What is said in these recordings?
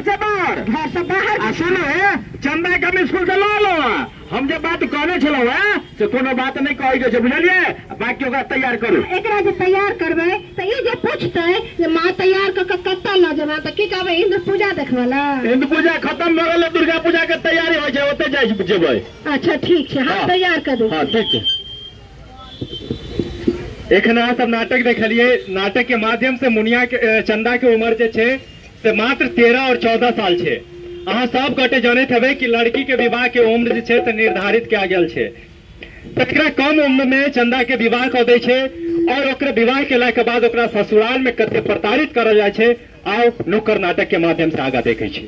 से बाहर। घर से बाहर। आ सुनू, चंदा के हम स्कूल से लऽ एलहुँ। हम जे बात कहने छलहुँ हेँ से कोनो बात नहि कहै के छै, बुझलियै? बाकी ओकरा तैयार करू। एकरा जे तैयार करबै तऽ ई जे पूछतै जे माँ तैयार कऽ कऽ कतऽ लऽ जेबै, तऽ की कहबै? इंद्र पूजा देखबै लए। इंद्र पूजा खत्म भऽ गेलै, दुर्गा पूजा के तैयारी होइ छै, ओतऽ जाइ जेबै। अच्छा ठीक छै, हम तैयार कऽ दै। हँ ठीक छै। एखन अहाँ सब नाटक देखलियै। नाटक के माध्यम से मुनिया के चंदा के उम्र जे छै से मात्र 13 और 14 साल छै। अहाँ सब गोटे जानैत हेबै कि लड़की के विवाह के उम्र जे छै से निर्धारित कयल गेल छै। तकरा कम उम्र में चंदा के विवाह कऽ दै छै और ओकरा विवाह केला के बाद ओकरा ससुराल में कते प्रताड़ित करल जाइ छै, आउ नुक्कड़ नाटक के माध्यम से आगा देखै छी।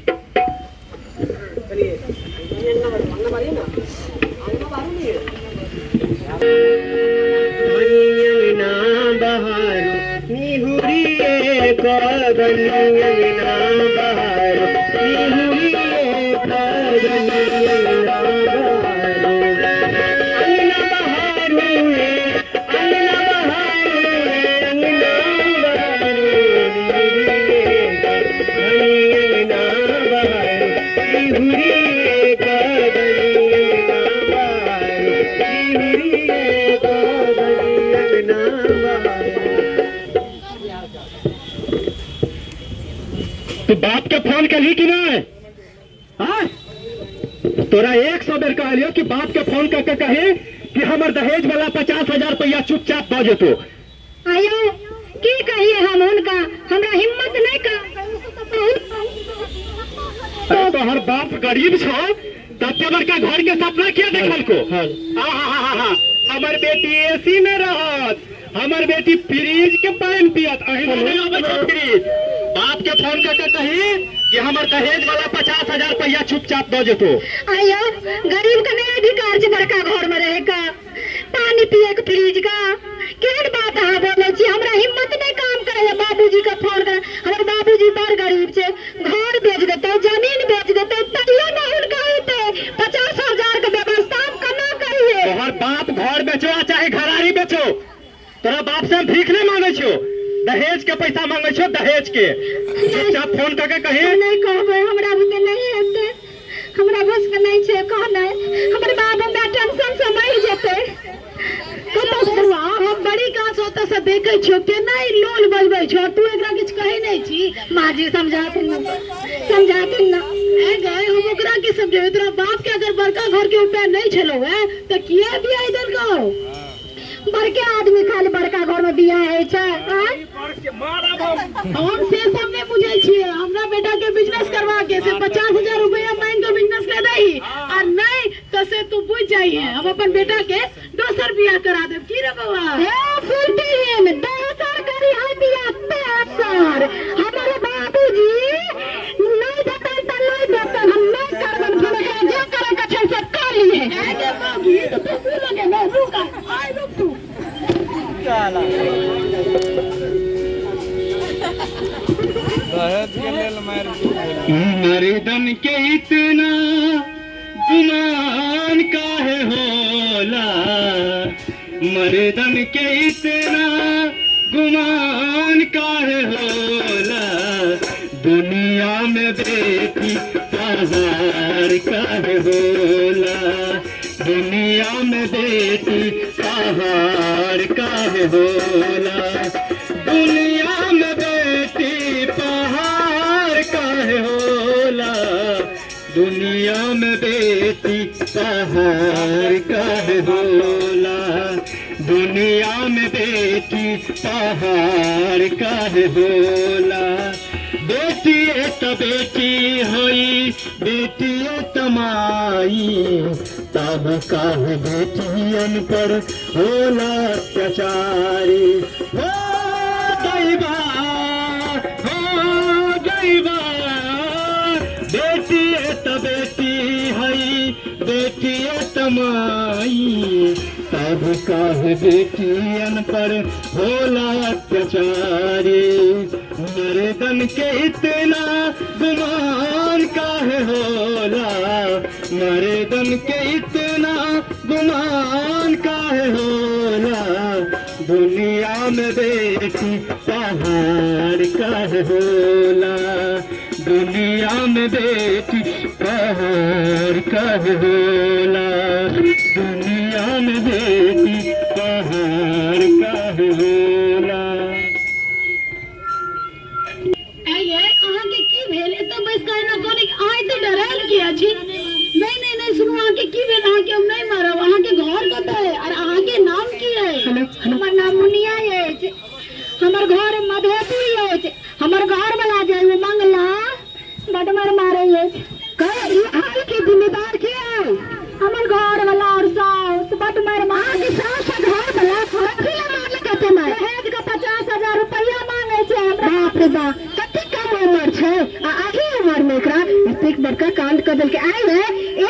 तू बाप के फोन कलही कि नहीं? हाँ? तोरा 100 बेर कहलियो कि बाप के फोन करके कही कि हमर दहेज वाला 50,000 रुपया चुपचाप दऽ जेतो। आयो की कहिए हम हुनका, हमरा हिम्मत नहीं का। अरे तोहर बाप गरीब छौ, तते बड़का घर के सपना किया देखलको? आहा, हमर बेटी एसी में रहत, हमर बेटी फ्रिज के पानि पियत। अहिना नहि अबै छै फ्रिज। बाप के फोन करके कही कि हमर दहेज वाला 50,000 रुपया चुपचाप दऽ जेतो। आयो गरीब के नहीं अधिकार छै बड़का घर में रहे का, पानी पिए के फ्रिज का। केहन बात अहाँ बोलै छी? हमरा हिम्मत नहीं काम करे बाबूजी के फोन कर। हमर बाबूजी बड़ गरीब छै, घर बेच देतै, जमीन बेच देतै, तैयो ना हुनका हेतै। 50,000 के व्यवस्था हम केना करियै? तोहर बाप घर बेचो आ चाहे घरारी बेचो, तोरा बाप से हम भीख नहीं मांगे छियो, दहेज के पैसा मांगे छियो, दहेज के। चुपचाप फोन करके कही। नहीं कहबै, हमरा बुते नहीं हेतै, हमरा बस के नहीं छै कहनाइ। हमर बाप हमरा टेंशन से मरि जेतै। हम बड़ी काल से ओतऽ से देखै छियौ केना ई लोल बजबै छौ, तू एकरा किछु कहै नहि छी? माँ जी समझाथिन ना, समझाथिन ना। ऐ गए, हम ओकरा की समझेबै? तोरा बाप के अगर बड़का घर के उपाय नहीं छलौ है तऽ किया बियाह देलकौ? बड़के आदमी खाली बड़का घर में बियाह होइ छै, आँय? हम से सब नहीं बुझै छियै। हमरा बेटा के बिजनेस करवा के से 50,000 रुपया मांग के बिजनेस ले दही, आ नहीं तो से तू बुझ जाइए हम अपन बेटा के दोसर बियाह करा देब। की रे बौआ? हे फुलटीन, दोसर करी है बियाह, दोसर। हमर बाबूजी नहीं देतन तऽ नहीं देतन, हम नहीं करबन, हुनका जे करे के छै से कर लिए। ऐ गे मौगी, तो तू क्यों लगे ना? रुक, आय रुक तू। मर्दन के इतना गुमान काहे होला, मर्दन के इतना गुमान काहे होला, दुनिया में बेटी पहाड़ काहे होला, दुनिया में बेटी पहाड़ काहे होला, दुनिया में बेटी पहाड़ काहे होला, दुनिया में बेटी पहाड़ काहे होला, दुनिया में बेटी पहाड़ काहे होला। बेटी त बेटी होई, बेटी त माई, तब काहे बेटियन पर होला अत्याचारी। हो दैबा, हो दैबा, बेटी त बेटी हई, बेटी त माई, तब काहे बेटियन पर होला अत्याचारी। मर्दन के इतना गुमान काहे होला, मर्दन के इतना गुमान काहे होला, दुनिया में बेटी पहाड़ काहे होला, दुनिया में बेटी पहाड़ काहे होला, दुनिया में बेटी पहाड़ काहे होला। आइए, अहाँके की भेल? एतऽ बैस कऽ एना कनै, अहाँ एते डरायल किया छी? नहि नहि नहि, सुनू, अहाँके की भेल? अहाँके हम नहि मारब। अहाँके घर कतऽ है और अहाँके नाम की है? हमर नाम मुनिया अछि, हमर घर मधेपुर अछि। हमर घर वाला जे ओ मंगला बड मार मारै अछि। कह, ई हाल के जिम्मेदार के है? हमर घर वाला और साउस बड मार मार। अहाँके सास आ घर वाला कथी लए मारलक एते मार? दहेज के 50,000 रुपया मांगे छै हमरा। बाप रे बाप, कते कम उम्र छै आ एही उम्र में एकरा एतेक बड़का कांड कर देलकै। आइ रे,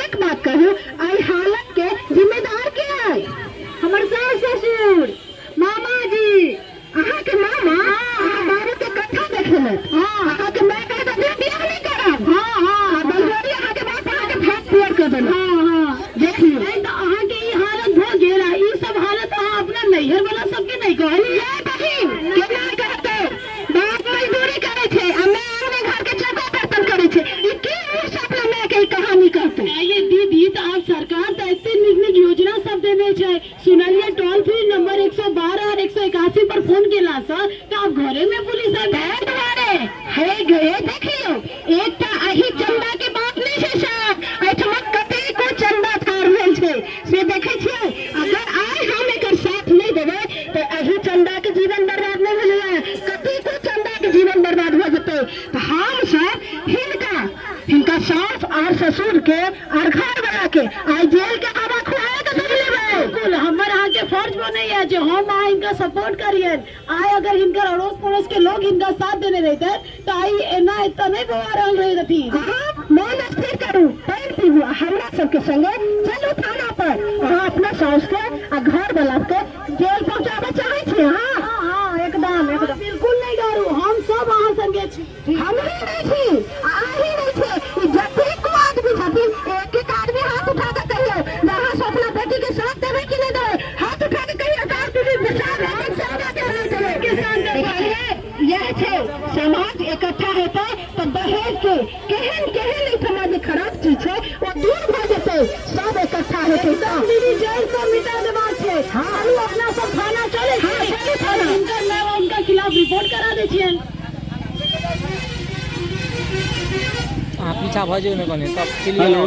एक बात कहू, एहि हालत के जिम्मेदार के है? हमर सास ससुर, मामाजी। अहाँके मामा अहाँ बाबू के कथा देखेलक? हाँ। अहाँके माय कहत अपना बियाह नहि करब? हाँ। आ बलजोरी अहाँके बाप अहाँके भात पियर कर देलक? हाँ। देख लियौ। नहि तऽ अहाँके ई हालत भऽ गेल आ ई सब हालत अहाँ अपना नैहर वाला सबके नहि कहलियै? ये बहिन, केना कहतै? बाप मजदूरी करै छै आ माय अंगने घर के चौका बर्तन करै छै। ई की मुँह से अपना माय के ई कहानी कहतै? आइए दीदी, तऽ आब सरकार तऽ एते नीक नीक योजना सब देने छै। सुनलियै टोल फ्री नंबर 112 और 181 पर फोन केला से तऽ आब घरे में पुलिस आबि। ताहि दुआरे हे गे, देखियौ, एकटा अही चंदा के बात नहि छै साहब, एहिठमा कतेको चंदा ठाढ़ भेल छै से देखै छियै। अगर आइ हम एकर साथ नहि देबै तऽ अही चंदा के जीवन बर्बाद नहि भेलैए, कतेको चंदा के जीवन बर्बाद भऽ जेतै। तऽ हम सब हिनका हिनका सास और ससुर के और घर वाला के आइ जेल के हवा खुआए के देख लेबै। बिल्कुल, हमर अहाँके फर्ज बनैया जे हम अहाँ हिनका सपोर्ट करियन। आइ अगर हिनकर अड़ोस पड़ोस के लोग हिनका साथ देने रहिते तऽ आइ एना एतऽ नहि बौआ रहल रहितथिन। अहाँ मन स्थिर करू, पानि पीबू आ हमरा सबके संगे चलू थाना पर। अहाँ अपना साउस के आ घर वाला के जेल पहुँचाबऽ चाहै छी अहाँ? हाँ, एकदम एकदम। बिल्कुल नहि डरू, हम सब अहाँ संगे छी। हमही नहि छी आ अहीं नहि छी, ई जतेको आदमी छथिन, एक एक आदमी हाथ उठा कऽ कहियौ जे अहाँ सब अपना बेटी के साथ देबै कि नहि देबै। हाथ उठा कऽ कहियौ कि सब चंदा के साथ देबै के साथ देबै। यह छै समाज इकट्ठा हेतै तऽ दहेज के केहन केहन एहिठमा जे खराब चीज छै ओ दूर भऽ जेतै। सब इकट्ठा हेतै तऽ दीदी, जड़ से मिटा देबाक छै। हाँ। चलू, अपना सब थाना चलै। हाँ, चलू थाना। हिनकर माय बाप उनका खिलाफ रिपोर्ट करा दै छियनि। अहाँ पीछा भऽ जाउ ने कनि, तब क्लियर। हेलो।